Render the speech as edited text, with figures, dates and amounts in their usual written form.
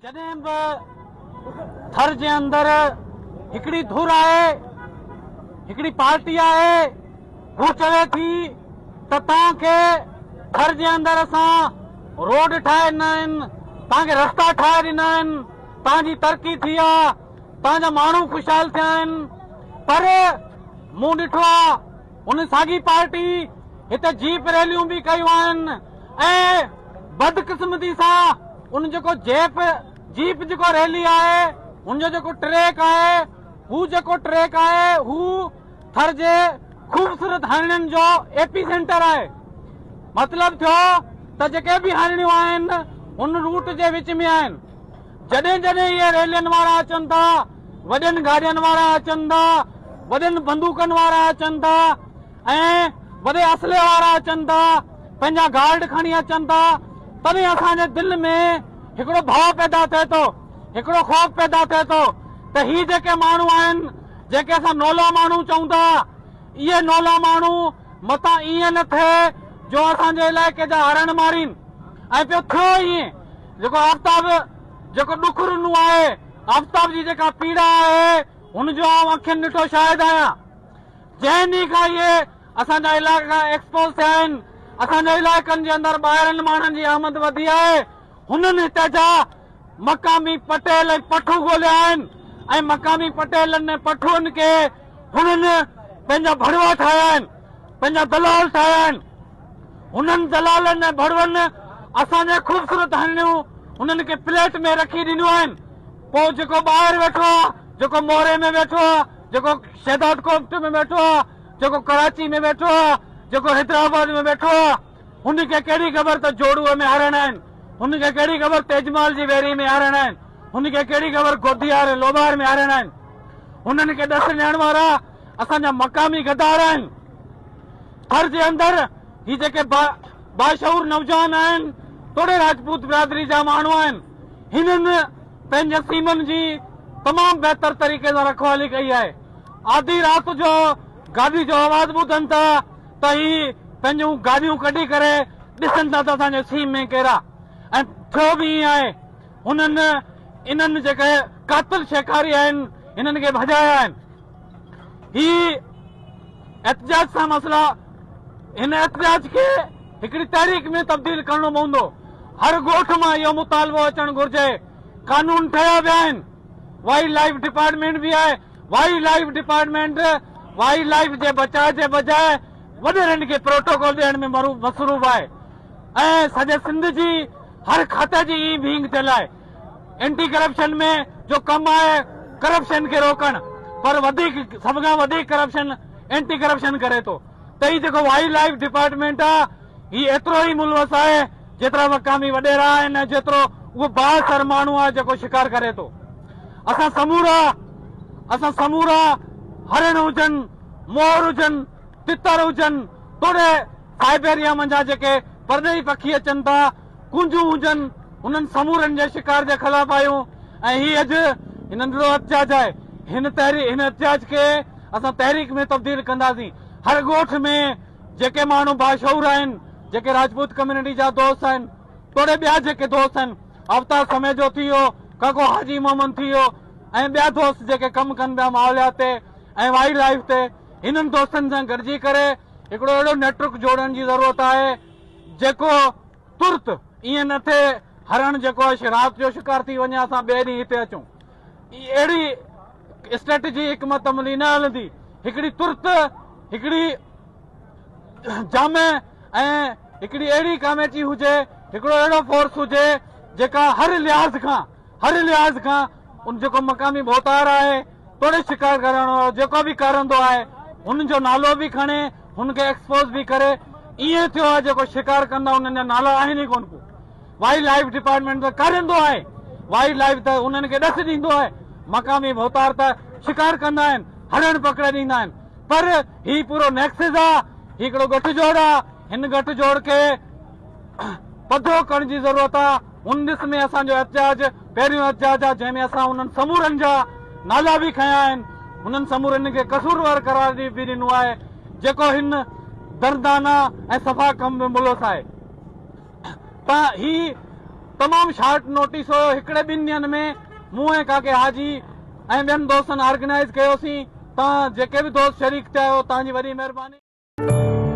جڏهن به ٿر جي اندر هڪڙي ڌر آهي، هڪڙي پارٽي آهي، هو چوي ٿي ته توهان کي ٿر جي اندر اسان روڊ ٺاهي ڏنا آهن، توهان کي رستا ٺاهي ڏنا آهن، توهان جي ترقي ٿي آهي، توهان جا ماڻهو خوشحال ٿيا آهن پر مون ڏٺو آهي ان ساڳي پارٽي هتي جيپ ريليون به ڪيون آهن ۽ بدقسمتي سان ان جيڪو جيپ جيپ جيڪو ريلي آهي ان جو جيڪو ٽريڪ آهي هو جيڪو ٽريڪ آهي هو ٿر جي خوبصورت هرڻين جو ايپي سينٽر آهي مطلب ٿيو ته جيڪي به هرڻيون آهن هن روٽ جي وچ ۾ آهن جڏهن جڏهن اهي ريلين وارا اچن ٿا، وڏين گاڏين وارا اچن ٿا، وڏين بندوقن وارا اچن ٿا ۽ وڏي اسلحي وارا اچن ٿا، پنهنجا گارڊ کڻي اچن ٿا، تڏهن اسان جي دل ۾ هڪڙو ڀؤ پيدا ٿئي ٿو، هڪڙو خوف پيدا ٿئي ٿو ته هي جيڪي ماڻهو آهن، جيڪي اسان نولا ماڻهو چئون ٿا، اهي نولا ماڻهو متان ائين نه ٿئي جو اسان جي علائقي جا هرڻ مارين ۽ پيو ٿيو ائين. جيڪو آفتاب جيڪو ڏک رنو آهي، آفتاب جي جيڪا پيڙا آهي، هن جو آئون اکين ڏٺو شاهد آهيان. جنهن ڏينهن کان اهي اسان جا علائقا ايڪسپوز ٿيا آهن، اسان جي علائقن جي اندر ٻاهرين ماڻهن جي آمد وڌي آهي، هنن هتي جا مقامي پٽيل ۽ پٺو ڳوليا آهن ۽ مقامي پٽيلن ۽ پٺوئن کي هنن پنهنجا ڀڙوا ٺاهيا آهن، پنهنجا دلال ٺاهيا آهن. هنن دلالن ۽ ڀڙون اسان جي خوبصورت هرڻيون هنن کي پليٽ ۾ رکي ڏنيون آهن. پوء جيڪو ٻاهر ويٺو آ، جيڪو موري ۾ ويٺو آ، جيڪو شهداد ڪوٽ ۾ ويٺو آ، جيڪو ڪراچي ۾ ويٺو آ، جيڪو حيدرآباد ۾ ويٺو آ، هن کي ڪهڙي خبر ته جوڙوء ۾ هرڻ آهن، هن کي ڪهڙي خبر تيجمال جي ويري ۾ هرڻ آهن، هن کي ڪهڙي خبر گوديار ۽ لوٻار ۾ هرڻ آهن. هنن کي ڏس ڏيڻ وارا اسان جا مقامي غدار آهن. ٿر جي اندر هي جيڪي باشعور نوجوان آهن توڙي راجپوت برادري جا ماڻهو آهن هنن پنهنجي سيمن جي تمام بهتر طريقي سان رکوالي ڪئي آهي آڌي رات جو گاڏي جو آواز ٻڌن ٿا ته هي پنهنجون گاڏيون ڪڍي ڪري ڏسن ٿا ته اسان جي سيم ۾ ڪير آهي ۽ ٿيو به ائين آهي هنن انهن جيڪي قاتل شڪاري آهن هنن کي ڀڄايا آهن هي احتجاج سان مسئلا هن احتجاج کي هڪڙي تحريڪ ۾ تبديل ڪرڻو پوندو هر ڳوٺ مان اهو مطالبو اچڻ گهرجي قانون ٺهيا ويا آهن وائلڊ لائيف ڊپارٽمينٽ به آهي wildlife department wildlife جي بچاء جي بجاء وڏيرن کي پروٽوڪول ڏيڻ ۾ مصروف آهي ۽ سڄي سنڌ جي هر کاتي جي ائين ڀينگ ٿيل آهي اينٽي ڪرپشن ۾ جو ڪم آهي ڪرپشن کي روڪڻ پر وڌيڪ سڀ کان وڌيڪ ڪرپشن اينٽي ڪرپشن ڪري ٿو ته هي جيڪو وائلڊ لائيف ڊپارٽمينٽ آهي هي ايترو ئي ملوث آهي جيترا مقامي وڏيرا آهن ۽ جيترو اهو بااثر ماڻهو آهي جيڪو شڪار ڪري ٿو اسان سمورا اسان سمورا هرڻ هجن مور هجن تتر هجن توڙي سائبيريا منجهان جيڪي پرڏيهي پکي اچن ٿا ڪونجون هجن انهن سمورن جي شڪار جي خلاف آهيون ۽ هي اڄ هي ننڍڙو احتجاج آهي هن تحريڪ هن احتجاج کي اسان تحريڪ ۾ تبديل ڪنداسين هر ڳوٺ ۾ جيڪي ماڻهو باشعور آهن جيڪي راجپوت ڪميونٽي جا دوست آهن توڙي ٻيا جيڪي دوست آهن اوتار سميجو ٿي ويو ڪاڪو حاجي محمد ٿي ويو ۽ ٻيا دوست جيڪي ڪم ڪن پيا ماحوليات تي ۽ وائلڊ لائيف تي هنن دوستن سان گڏجي ڪري هڪڙو اهڙو نيٽورڪ جوڙڻ جي ضرورت آهي جيڪو ترت ائين نه ٿئي هرڻ جيڪو آهي رات جو شڪار ٿي وڃي اسان ٻئي ڏينهن هتي اچون اهڙي اسٽريٽجي حڪمت عملي نه هلندي هڪڙي ترت هڪڙي جامع ۽ هڪڙي اهڙي ڪاميٽي هجي هڪڙو اهڙو فورس هجي جيڪا هر لحاظ کان هر لحاظ کان ان جيڪو مقامي ڀوتار آهي توڙي شڪار ڪرڻ وارو جيڪو به ڪارندو آهي هن جو نالو به کڻي هن کي ايڪسپوز به ڪري ائين ٿيو آهي جيڪو شڪار ڪندا انهن جا نالا آهن ئي ڪونه ڪو وائلڊ لائيف ڊپارٽمينٽ ته ڪارندو آهي وائلڊ لائيف ته انهن کي ڏس ڏيندو آهي مقامي ڀوتار ته شڪار ڪندا آهن هرڻ پڪڙي ڏيندا آهن پر هي پورو نيڪسز آ هي هڪڙو ڳٺ جوڙ آ هن ڳٺ جوڙ کي پڌرو ڪرڻ جي ضرورت آ ان ڏس ۾ اسان جو احتجاج پهريون احتجاج آ جنهن ۾ اسان انهن سمورن جا نالا به کنيا آهن انهن سمورن کي قصوروار قرار به ڏنو آهي جيڪو هن دردانه ۽ سفاڪ ڪم ۾ ملوث آهي ته هي. تمام شارٽ نوٽيس هيو هڪڙي ٻن ڏينهن ۾ مون ۽ ڪاڪي حاجي ۽ ٻين دوستن آرگنائيز ڪيوسين. توهان جيڪي به دوست شريڪ ٿيا آهيو توهان جي وڏي مهرباني.